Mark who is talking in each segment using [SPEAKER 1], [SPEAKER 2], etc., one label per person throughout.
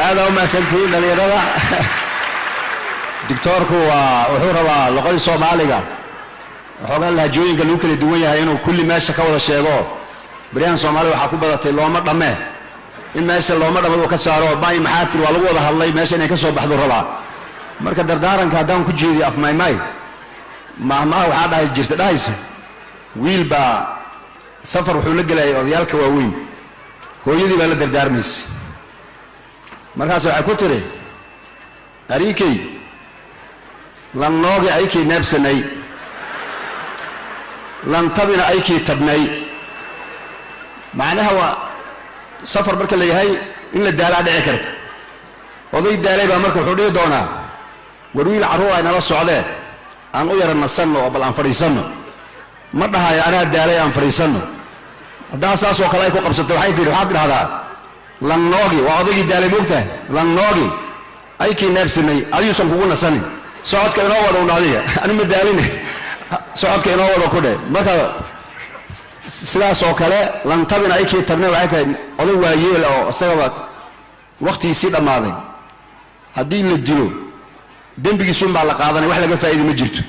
[SPEAKER 1] Aadaa u mahadsantihiin, dhalinyarada. Doctoorku waa wuxuu rabaa luqadii Soomaaliga waxoogaa lahajooyinka lagu kala duwan yahay inuu kulli meesha ka wada sheego. Baryahan Soomaalida waxaa ku badatay looma dhamme, in meesha looma dhammad uu ka saaro. May, maxaa tiri? Waa lagu wada hadlay, meesha inay ka soo baxdu rabaa. Marka dardaaranka haddaan ku jeediyo afmaymay, mahmaha waxaa dhahay jirta dhahaysa: wiil baa safar wuxuu la gelayay odayaalka waaweyn, hooyadii baa la dardaarmaysa. Markaas waxay ku tiri: "Ariikey lannoogi aykii neebsanay, lantabina aykii tabnay." Macnaha waa safar marka la yahay in la daalaa dhici karta. Oday daalay baa marka wuxuu dhihi doonaa: "War wiil carruur ay nala socdee, aan u yara nasanno oo bal aan fadhiisanno." Ma dhahayo: "Anaa daalay, aan fadhiisanno." Haddaa saas oo kale ay ku qabsato, waxay tihi, waxaad tidhahdaa: "Lannoogi waa odaygii daalay, moogtahay, lannoogi aykii neebsanay, adiyuusan kugu nasanin, socodka inoo wada un adiga, anu ma daaline, socodka inoo wada ku dheh." Marka sidaas oo kale lantabina aykii tabnay waxay tahay oday waayeel oo isagaba wakhtigiisii dhammaaday, haddii la dilo dembigiisuun baa la qaadanay, wax laga faa'iida ma jirto.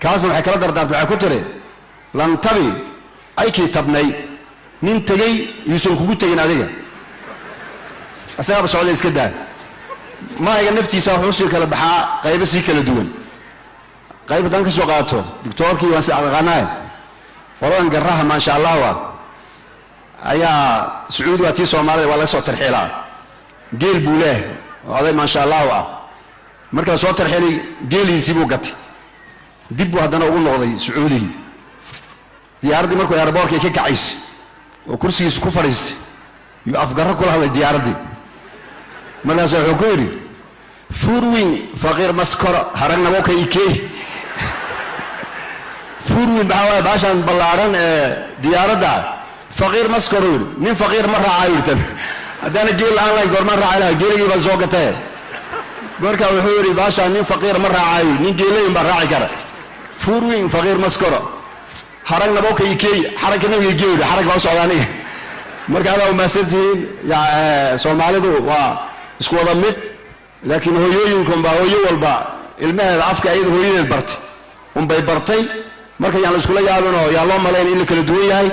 [SPEAKER 1] Kaasna waxay kala dardaartay, waxay ku tiri: "Lantabi aykii tabnay, nin tegey yuusan kugu tegin adiga, isagaaba socda, iska daa." Mahayga naftiisa wuxuu sii kala baxaa qaybo sii kala duwan. Qayb haddaan ka soo qaato, doctoorkii waan si aqaqaanaay, qoladan garaha, maasha Allah, wa ayaa Sacuudi waa tii Soomaalida waa laga soo tarxiilaa. Geel buu leeh oo oday, maasha Allahu ah. Marka la soo tarxiilay, geeliisii buu gatay, dib buu haddana ugu noqday Sacuudigii. Diyaaraddii markuu airportkii ka kacaysay oo kursigiisa ku fadhiistay, yuu afgarro kula hadlay diyaaraddii. Markaasa wuxuu ku yidhi: "Furwin faqiir maskoro haragnabo ka ikey." Furwin maxaa waaya? Baashaan ballaadhan ee diyaaradda. Faqiir maskoro yidhi, nin faqiir ma raacaa yidhi. Tan haddaana geel la-aan lahayn, goormaan raaci lahaa? Geeligii baan soo gatee. Marka wuxuu yidhi: "Baashaan nin faqiir ma raacaayo, nin geelayin baa raaci kara." Furwin faqiir maskoro haragnabo ka ikey, xaragka nabiga igey yidhi, xarag baa u socda aniga. Marka adaa umahadsantihiin. Soomaalidu waa isku wada mid, laakiin hooyooyinkunbaa hooyo walba ilmaheeda afka iyada hooyadeed bartay unbay bartay. Marka yaan la iskula yaabin oo yaan loo malayn in la kala duwan yahay.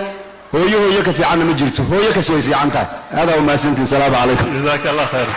[SPEAKER 1] Hooyo hooyo ka fiicanna ma jirto, hooyo kasi way fiican tahay. Aadaa umahadsantihin. Salaamu calaykum.
[SPEAKER 2] جزاك الله خير.